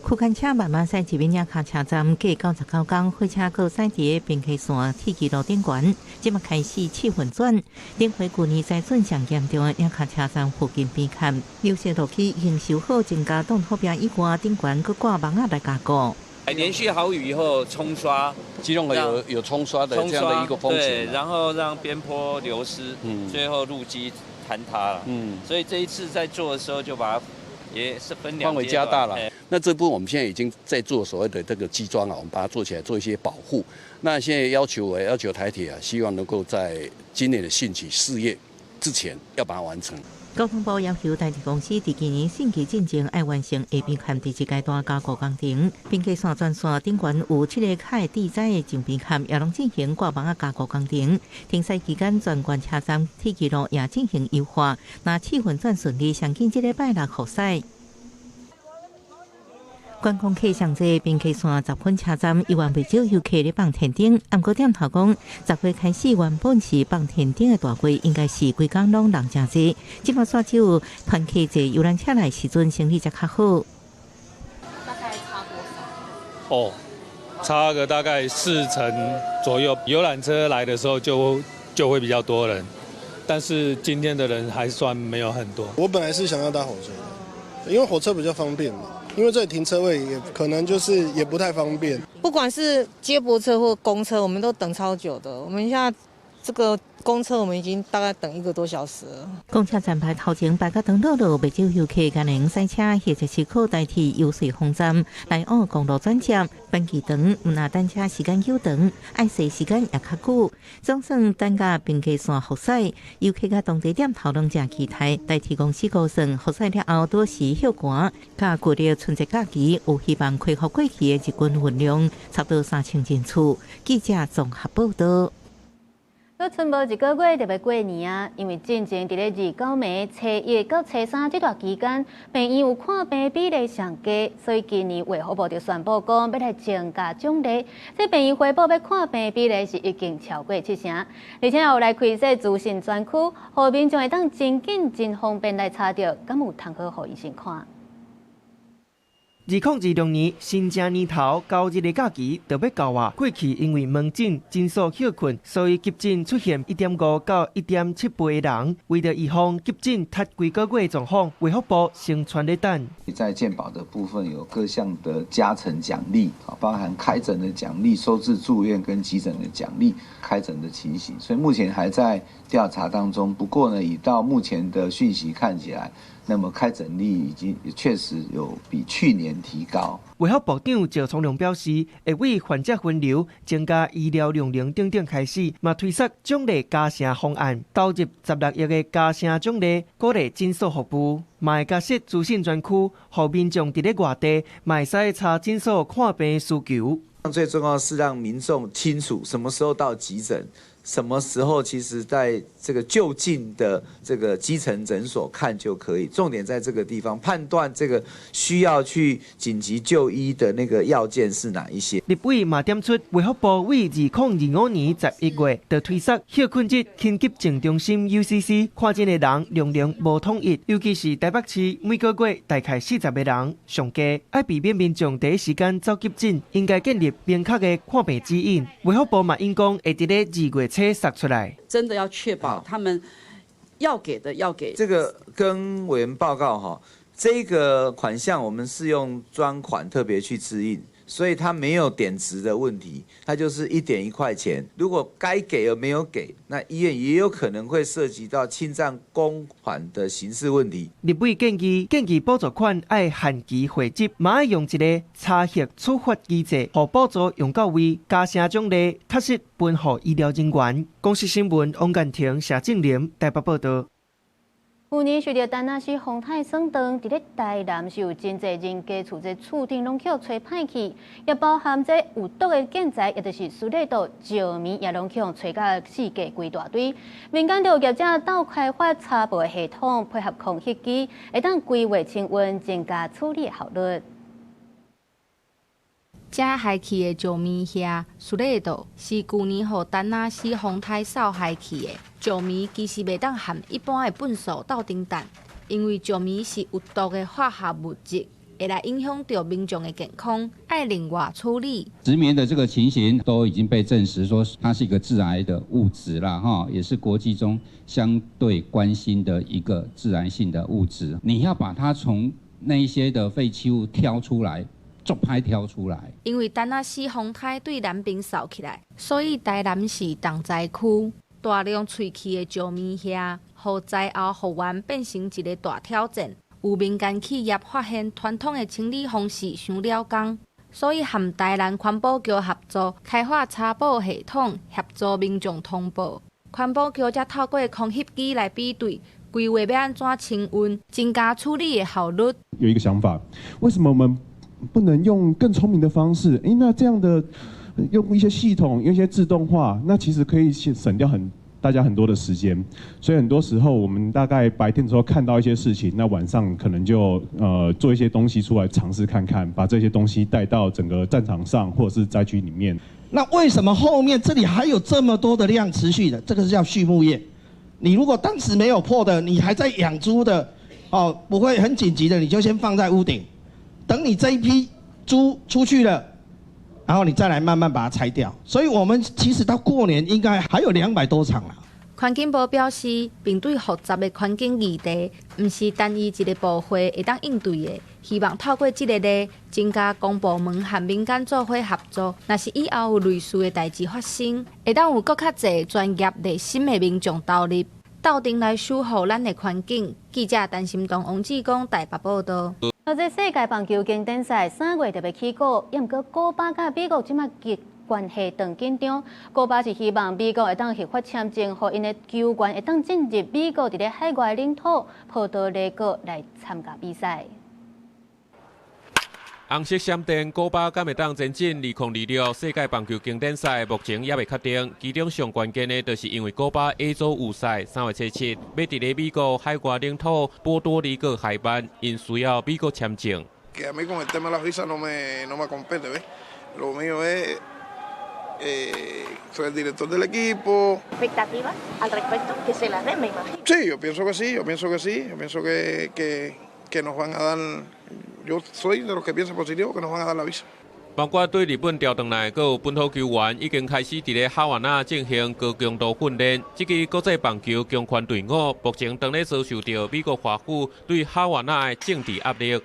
區間車慢慢駛入迺卡車站，過99工，火車閣駛佇平溪線鐵支路頂懸，這馬開始試運轉。頂回舊年災損上嚴重的迺卡車站附近邊崁，流失落去已經修好，增加擋土壁以外，頂懸閣掛網仔來加固。連續好雨以後沖刷，基隆河有沖刷的這樣的一個風險，對，然後讓邊坡流失，最後路基坍塌了。所以這一次在做的時候就把它也是分兩範圍加大了。那這部分我們現在已經在做所謂的這個基樁啊，我們把它做起來，做一些保護。那現在要求我要求台鐵啊，希望能夠在今年的汛期4月之前要把它完成。交通部要求台鐵公司佇今年汛期進前愛完成下邊崁第一階段加固工程，平溪線全線頂懸有7個較會地災的上邊崁，也攏進行掛網仔加固工程。停駛期間，全關車站鐵支路也進行優化。若試運轉順利，上緊這禮拜六復駛。觀光客上濟，平溪線10分車站猶原袂少遊客咧放天燈。毋過店頭講，10月開始原本是放天燈的大月，應該是規工攏人誠濟。這馬煞只有團客坐遊覽車來時陣，生意才較好。大概差多少？哦，差個大概4成左右。遊覽車來的時候就會比較多人，但是今天的人還算沒有很多。我本來是想要搭火車的，因為火車比較方便嘛。因為這裡停車位也可能就是也不太方便。不管是接駁車或公車，我們都等超久的。我們現在這個公車我們已經大概等一個多小時了。公車站牌頭前排甲長落落，袂少遊客敢會駛車或者是靠代替游水風站來往公路轉接。班期長，毋若等車時間久長，愛踅時間也較久。總算等甲平溪線復駛，遊客佮當地點頭攏誠期待。台鐵公司估算復駛了後，多時歇寒，佮舊曆春節假期有希望恢復過去的日均運量，差不多3000人次。記者綜合報道。閣賰無一個月就欲過年啊！因為進前佇咧29暝初一到初三這段期間，病院有看病比例上低，所以今年衛福部就宣布講欲來增加獎勵。這病院回報欲看病比例是已經超過七成，而且有來開設資訊專區，予民眾會當真緊真方便來查著，敢有通好予醫生看。 2026年新正年頭九日的假期就欲到啊！過去因為門診診所歇睏，所以急診出現1.5到1.7倍的人。為著預防急診窒規個月的狀況，衛福部先傳咧等。在健保的部分有各項的加成獎勵，包含開診的獎勵、收治住院跟急診的獎勵、開診的情形，所以目前還在調查當中。不過呢，以到目前的訊息看起來，那麼開診率已經確實有比去年提高。衛福部長趙松龍表示，會為患者分流、增加醫療量能等等開始，嘛推出獎勵加成方案，投入16億的加成獎勵，鼓勵診所服務，嘛會加設資訊專區，予民眾佇咧外地嘛會使查診所看病需求。最重要是讓民眾清楚什麼時候到急診。什麼時候其實在這個就近的這個基層診所看就可以，重點在這個地方判斷這個需要去緊急就醫的那個要件是哪一些。立委嘛點出，衛福部為2025年11月就推出歇睏日緊急症中心 UCC 看診的人量能無統一，尤其是台北市每個月大概40個人上低，愛避免民眾第一時間走急診，應該建立明確的看病指引。衛福部嘛應講會佇咧2月初釋出來，真的要確保他們要給的要給。這個跟委員報告哈，這個款項我們是用專款特別去支應，所以它沒有點值的問題，它就是一點一塊錢。如果該給而沒有給，那醫院也有可能會涉及到侵佔公款的刑事問題。立委建議補助款愛限期匯集，嘛愛用一個查核處罰機制，予補助用到位，加成獎勵確實分予醫療人員。公視新聞王建廷、謝正林台北報道。去年受著田納西風颱損斷，佇咧台南是有真濟人家厝這厝頂攏予吹歹去，也包含這有毒的建材，也就是斯レ多石棉，也攏予吹甲四界規大堆。民間就有業者鬥開發查報系統，配合空翕機，會當規劃清運，增加處理效率。這害去的石棉瓦斯レ多是舊年予田納西風颱掃害去的。石棉其實袂當和一般的糞埽鬥陣擲，因為石棉是有毒的化學物質，會來影響著民眾的健康，愛另外處理。石棉的這個情形都已經被證實，說它是一個致癌的物質啦，哈，也是國際中相對關心的一個致癌性的物質。你要把它從那一些的廢棄物挑出來。足歹挑出來。因為田納西風颱對南邊掃起來，所以台南市重災區大量碎去的石棉瓦，予災後復原變成一個大挑戰。有民間企業發現傳統的清理方式傷了工，所以和台南環保局合作開發查報系統，協助民眾通報。環保局則透過空翕機來比對，規劃欲按怎清運，增加處理的效率。有一個想法，為什麼我們不能用更聰明的方式？誒，那這樣的用一些系統，用一些自動化，那其實可以省掉大家很多的時間。所以很多時候，我們大概白天的時候看到一些事情，那晚上可能就做一些東西出來嘗試看看，把這些東西帶到整個戰場上或者是災區裡面。那為什麼後面這裡還有這麼多的量持續的？這個是叫畜牧業。你如果當時沒有破的，你還在養豬的，哦，不會很緊急的，你就先放在屋頂。等你這一批豬出去了，然後你再來慢慢把它拆掉。所以，我們其實到過年應該還有200多場啦。環環境部表示，面對複雜的環境議題，毋是單一一个部會會當應對的。希望透過這个例，增加公部門和民間做伙合作。若是以後有類似的代誌發生，會當有閣較濟專業熱心的民眾投入，鬥陣來守護咱的環境。記者陳心東、王志剛台北報導。這世界棒球經典賽3月就欲起鼓，猶毋過古巴佮美國這馬極關係當緊張。古巴是希望美國會當核發簽證，予𪜶的球員會當進入美國佇咧海外領土波多黎各來參加比賽。紅色閃電，古巴敢會當前進2026世界棒球經典賽，目前猶未確定。其中上關鍵的，就是因為古巴 A 組預賽3月初7，欲佇咧美國海外領土波多黎各開辦，𪜶需要美國簽證。 Que a mí con el tema de la visa no me compete, ¿ves? Lo mío es, soy el director del equipo. ¿Expectativas al respecto? Que se las den, me imagino. Sí, yo pienso que sí, yo pienso que sí, yo pienso que nos van a dar, yo soy de los que piensa positivo, que nos van a dar la visa. 包括對日本調轉來，閣有本土球員已經開始佇咧哈瓦那進行高強度訓練。這支國際棒球強權隊伍，目前當咧遭受著美國華府對哈瓦那的政治壓力。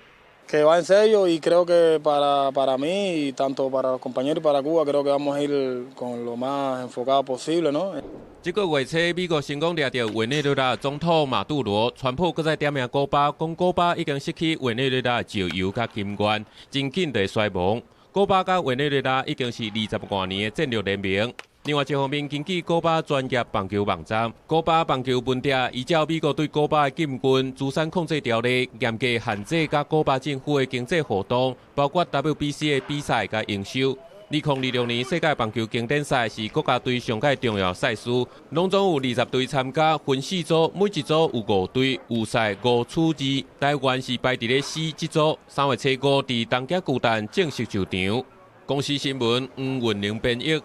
Que va en serio y creo que para mí y tanto para los compañeros y para Cuba creo que vamos a ir con lo más enfocado posible, ¿no? 這個月初，美國成功掠著委內瑞拉總統馬杜羅，川普閣再點名古巴，講古巴已經失去委內瑞拉的石油佮金源，真緊就會衰亡。古巴佮委內瑞拉已經是20外年的戰略聯盟。另外一方面，根據古巴專業棒球網站，古巴棒球文牒依照美國對古巴的禁運資產控制條例，嚴格限制佮古巴政府的經濟活動，包括 WBC 的比賽佮營收。2026年世界棒球經典賽是國家隊上蓋重要賽事，攏總有20隊參加，分四組，每一組有五隊，預賽5取2。台灣是排佇咧 C 這組，3月初5佇東京巨蛋正式就場。公視新聞黃雲玲編譯。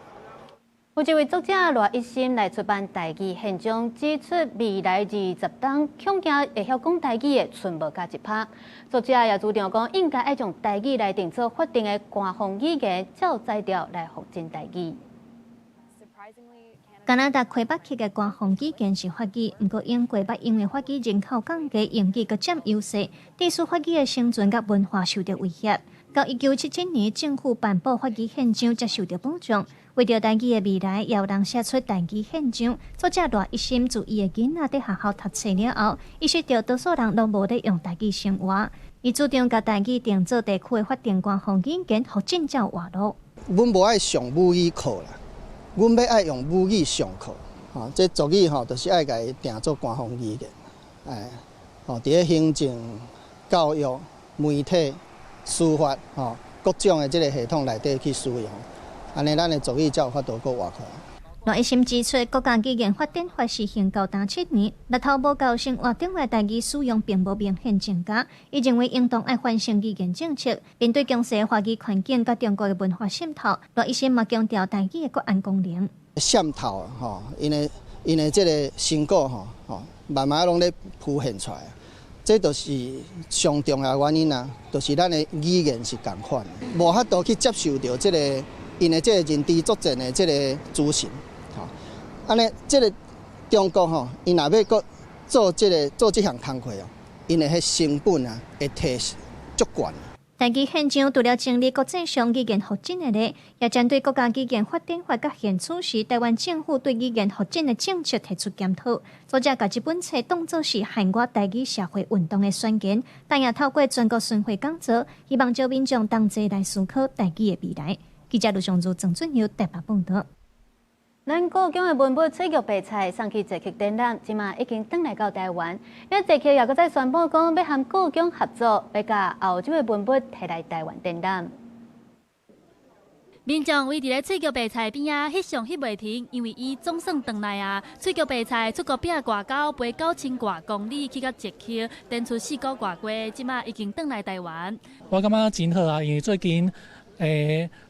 有一位作者賴一心來出版台語憲章，指出未來20冬恐驚會曉講台語的賰無加1%。作者也主張講，應該愛將台語來定做法定的官方語言，才有才調來復振台語。加拿大魁北克的官方語言是法語，毋過英國捌因為法語人口降低，英語閣佔優勢，致使法語的生存佮文化受著威脅。到1977年，政府頒布法語憲章，才受著保障。為著台語的未來，也有人寫出台語憲章。作者賴一心自伊的囡仔佇學校讀冊了後，意識著多數人攏無咧用台語生活。伊主張共台語定做地區的法定官方語言，予真正有活路。阮無愛上母語課啦，阮欲愛用母語上課。吼，這族語吼，就是愛共伊定做官方語言。哎，吼，佇咧行政、教育、媒體、司法，吼，各種的這个系統內底去使用。按呢，咱的族語才有法度閣活起來。賴一心指出，國家語言發展法實行到今7年，日頭無夠生活中的台語使用並無明顯增加。伊認為應當愛反省語言政策，面對強勢華語環境佮中國的文化滲透，賴一心嘛強調台語的國安功能。滲透吼，𪜶的這个成果吼吼，慢慢攏咧浮現出來。這就是上重要的原因啊，就是咱的語言是仝款，無法度去接受著這个𪜶的這个認知作戰的這个資訊。吼，按呢，這个中國吼，𪜶若欲閣做這个做這項工課哦，𪜶的彼成本啊會提足懸。台語憲章除了整理國際上語言復振的例，也針對國家語言發展法佮現此時台灣政府對語言復振的政策提出檢討。作者共這本冊當作是海外台語社會運動的宣言，但也透過全國巡迴講座，希望招民眾同齊來思考台語的未來。記者盧尚如、鄭俊佑台北報導。咱故宮的文物翠玉白菜送去捷克展覽，這馬已經轉來到台灣。遐捷克也閣再宣布講，欲和故宮合作，欲共歐洲的文物提來台灣展覽。民眾圍佇咧翠玉白菜邊仔翕相翕袂停，因為伊總算轉來啊！翠玉白菜出國拚外交，飛9000外公里去到捷克，展出4個外多，這馬已經轉來台灣。我感覺真好啊，因為最近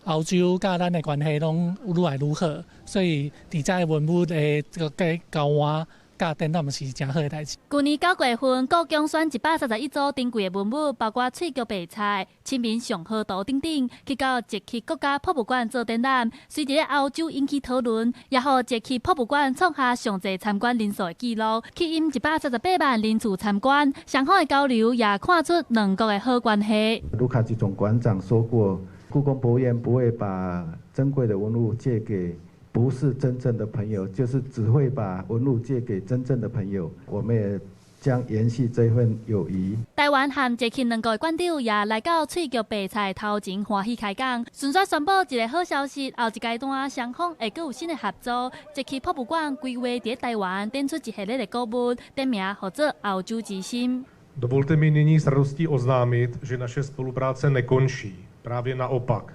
歐洲佮咱的關係攏愈來愈好，所以佇遮的文物的這个交換，佮展覽是誠好的代誌。舊年9月份，故宮選131組珍貴的文物，包括翠玉白菜、清明上河圖等等，去到捷克國家博物館做展覽。隨佇咧歐洲引起討論，也予捷克博物館創下上濟參觀人數的紀錄，吸引138萬人次參觀。雙方的交流也看出兩國的好關係。盧卡奇總館長說過，故宮博物院不會把珍貴的文物借給不是真正的朋友，就是只會把文物借給真正的朋友。我們也將延續這份友誼。台灣和捷克兩國的館長也來到翠玉白菜頭前歡喜開講，順紲宣布一个好消息，後一階段雙方會閣有新的合作。捷克博物館規劃佇台灣展出一系列的古物，店名號做歐洲之心。 Dovolte mi nyní s radostí oznámit, že naše spolupráce nekončí. Právě naopak.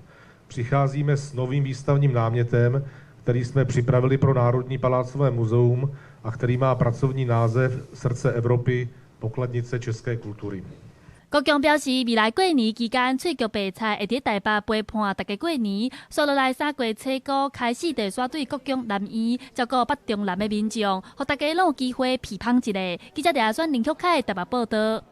Přicházíme s novým výstavním námětem, který jsme připravili pro Národní palácové muzeum a který má pracovní název Srdce Evropy, pokladnice české kultury. 故宮表示，未來過年期間，翠玉白菜會佇台北陪伴大家過年。紲落來3月初五開始，就會對故宮南院照顧北中南的民眾，予大家攏有機會鼻芳一下。記者廖選林旭凱台北報導。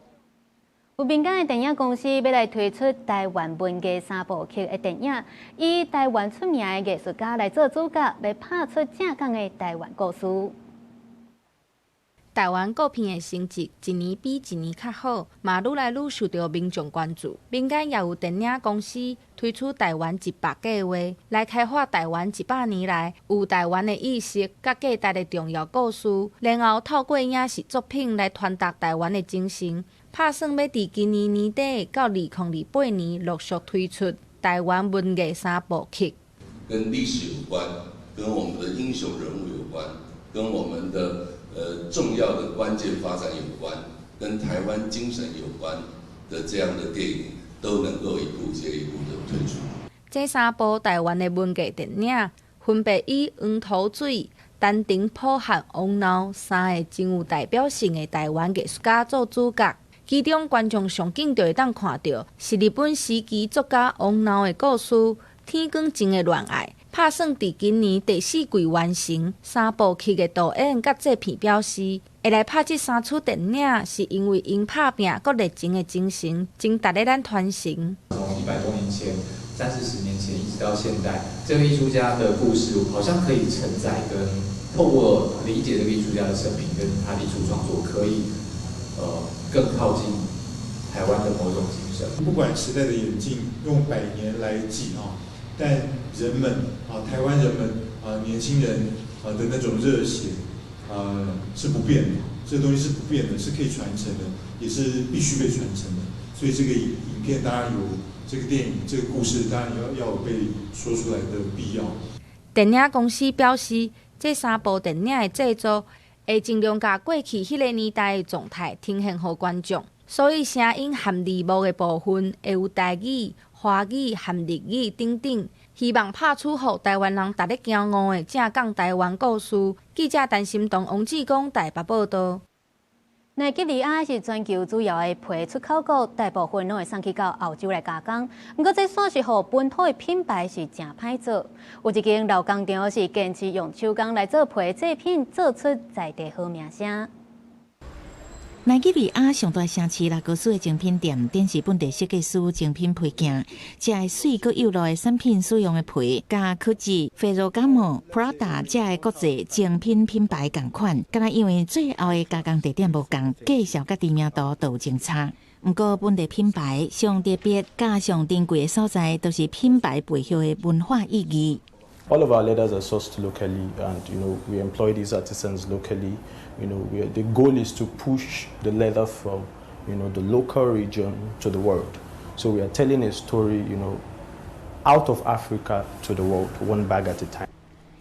有民間的電影公司欲來推出台灣文藝三部曲的電影，以台灣出名的藝術家來做主角，欲拍出正港的台灣故事。台灣國片的成績一年比一年較好，嘛愈來愈受著民眾關注。民間也有電影公司推出台灣一百計劃，來開發台灣100年來有台灣的意識佮價值的重要故事，然後透過影視作品來傳達台灣的精神。拍算欲佇今年年底到2028年陸續推出台灣文藝三部曲。跟歷史有關，跟我們的英雄人物有關，跟我們的重要的關鍵發展有關，跟台灣精神有關的這樣的電影，都能夠一部接一部的推出。這三部台灣的文藝電影，分別以黃土水、陳澄波和王鬧三个真有代表性的台灣藝術家做主角。其中觀眾上緊就會當看著是日本時期作家王鬧的故事《天光前的戀愛》。拍算佇今年第四季完成三部曲的導演佮製片表示，會來拍這三齣電影，是因為𪜶拍拚閣熱情的精神，真值得咱傳承。從100多年前、三四十年前一直到現代，這個藝術家的故事，好像可以承載跟透過理解這個藝術家的生平跟他的藝術創作，可以更靠近台灣的某種精神。不管時代的演進，用百年來計啊。但人們啊，台灣人們啊，年輕人啊的那種熱血，是不變的。這個東西是不變的，是可以傳承的，也是必須被傳承的。所以這個影片當然有這個電影，這個故事當然要有被說出來的必要。電影公司表示，這三部電影的製作會盡量共過去彼个年代的狀態呈現予觀眾，所以聲音和字幕的部分會有台語、華語和日語等等，希望拍出予台灣人值得驕傲的正港台灣故事。記者陳心東、王志剛台北報導。奈及利亞是全球主要的皮出口國，大部分攏會送去到歐洲來加工。毋過這算是予本土的品牌是誠歹做。有一間老工廠是堅持用手工來做皮製品，做出在地好名聲。奈及利亞上大城市拉各斯的精品店，展示本地設計師精品皮件，遮个媠閣幼路的產品使用的皮，佮 Gucci、Ferragamo、Prada 遮个國際精品品牌仝款，敢若因為最後的加工地點無仝，價數佮知名度都有真差。毋過本地品牌上特別、佮上珍貴的所在，都是品牌背後的文化意義。 All of our leathers are sourced locally, and we employ these artisans locally. The goal is to push the leather from the local region to the world. So we are telling a story out of Africa to the world, one bag at a time.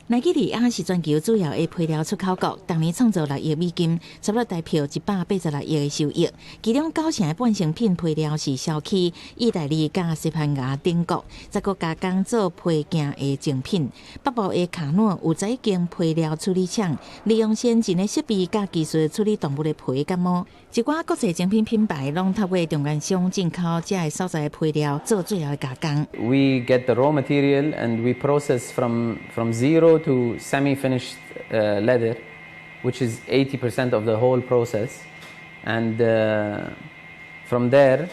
奈及利亞是全球主要的皮料出口國，逐年創造6億美金，差不多台票186億的收益。其中九成的半成品皮料是銷去意大利、佮西班牙等國，再閣加工做皮件的精品。北部的卡諾有11間皮料處理廠，利用先進的設備佮技術處理動物的皮佮毛。一寡國際精品品牌攏透過中間商進口遮个所在的皮料做最後的加工。 We get the raw material and we process from zero to semi-finished leather. which is 80% of the whole process. And from there,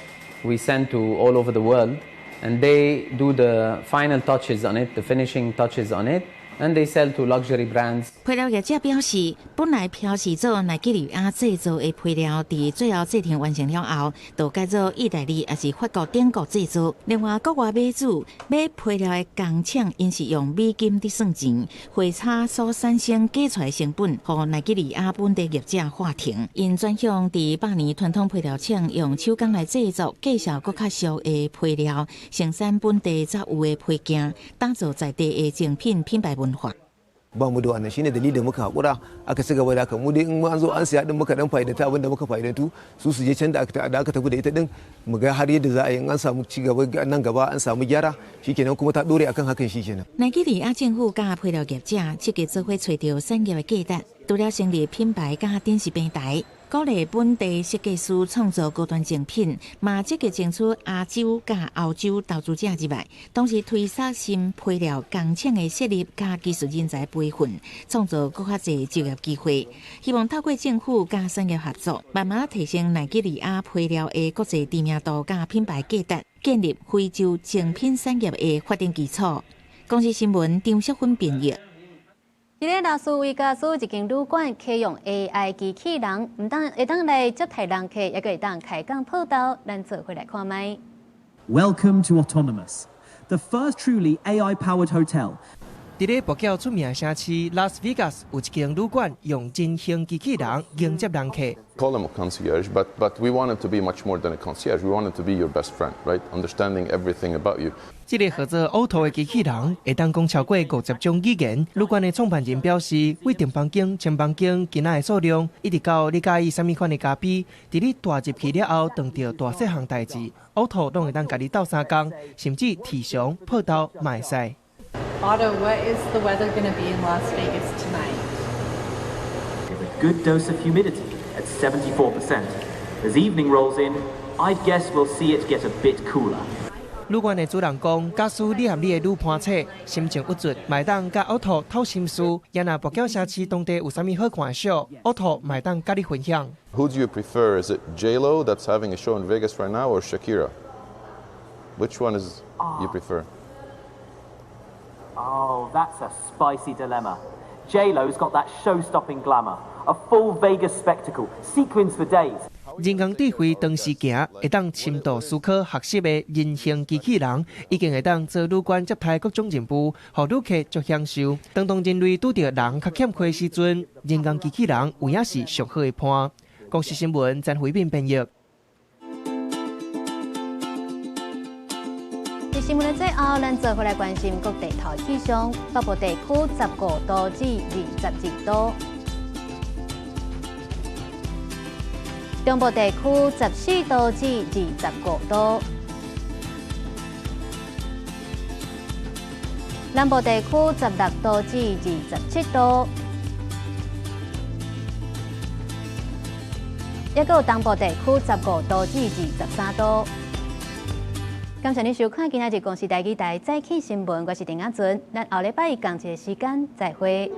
we send to all over the world, and they do the final touches on it, the finishing touches on it, and they sell to luxury brands. 皮料業者表示，本來標示做奈及利亞製造的皮料，佇最後製程完成了後，就改做意大利抑是法國等國製造。另外，國外買主買皮料的工廠，𪜶是用美金佇算錢，匯差所產生加出來成本，予奈及利亞本地業者划停。𪜶轉向佇百年傳統皮料廠用手工來製作，價數閣較俗的皮料，生產本地才有的皮件，打造在地的精品品牌文化。 Ba mu da wannan shine dalilin muka hakura aka ci gaba da haka. Mu dai in an zo an siya din, muka dan fa'idanta abin da muka fa'idantu, su su je can da aka tafi da ita din, mu ga har yadda za a yi in an samu ci gaba nan gaba, an samu gyara, shikenan, kuma ta dore akan hakan, shikenan. 奈及利亞政府佮皮料業者積極做伙揣著產業的價值，除了成立品牌佮展示平台，鼓勵本地設計師創造高端精品，嘛積極爭取亞洲佮歐洲投資者入來，同時推捒新皮料工廠的設立佮技術人才培訓，創造閣較濟就業機會。希望透過政府佮產業合作，慢慢提升奈及利亞皮料的國際知名度佮品牌價值，建立非洲精品產業的發展基礎。公視新聞張淑芬編譯。佇咧拉斯維加斯一間旅館啟用 AI 機器人，毋但會當來接待人客，也閣會當開講報道。咱做伙來看覓。 Welcome to Otonomus, the first truly AI-powered hotel. 佇咧跋筊出名的城市拉斯維加斯，有一間旅館用人形機器人迎接人客。 Call them a concierge, but we want it to be much more than a concierge. We want it to be your best friend, right? Understanding everything about you. 這个號做 Otto 的機器人會當講超過50種語言。旅館的創辦人表示，為訂房間、清房間、囡仔的數量，一直到你佮意啥物款的咖啡，佇你踏入去了後，碰著大細項代誌，Otto 攏會當共你鬥相共，甚至提相報到嘛會使。 Otto, what is the weather going to be in Las Vegas tonight? With a good dose of humidity at 74%. As evening rolls in, I'd guess we'll see it get a bit cooler. 旅館的主人講，假使你和你的女伴冊心情鬱卒，嘛會當佮 Otto 透心事；也若跋筊城市當地有啥物好看的秀，Otto 嘛會當佮你分享。 Who do you prefer? Is it J-Lo that's having a show in Vegas right now or Shakira? Which one is you prefer? Oh, that's a spicy dilemma. J-Lo's got that show-stopping glamour, a full Vegas spectacle, sequins for days. 人工智慧當時行，會當深度思考學習的人形機器人，已經會當做旅館接待各種任務，予旅客足享受。當人類拄著人較欠缺的時陣，人工機器人有影是上好的伴。公視新聞曾慧敏編譯。佇新聞的最後，咱做伙來關心各地頭氣象。北部地區15度至22度，中部地區14度至25度，南部地區16度至27度，抑閣有東部地區15度至23度。感謝你收看今仔日公視台語台早起新聞，我是陳亞純，咱後禮拜仝一个時間再會。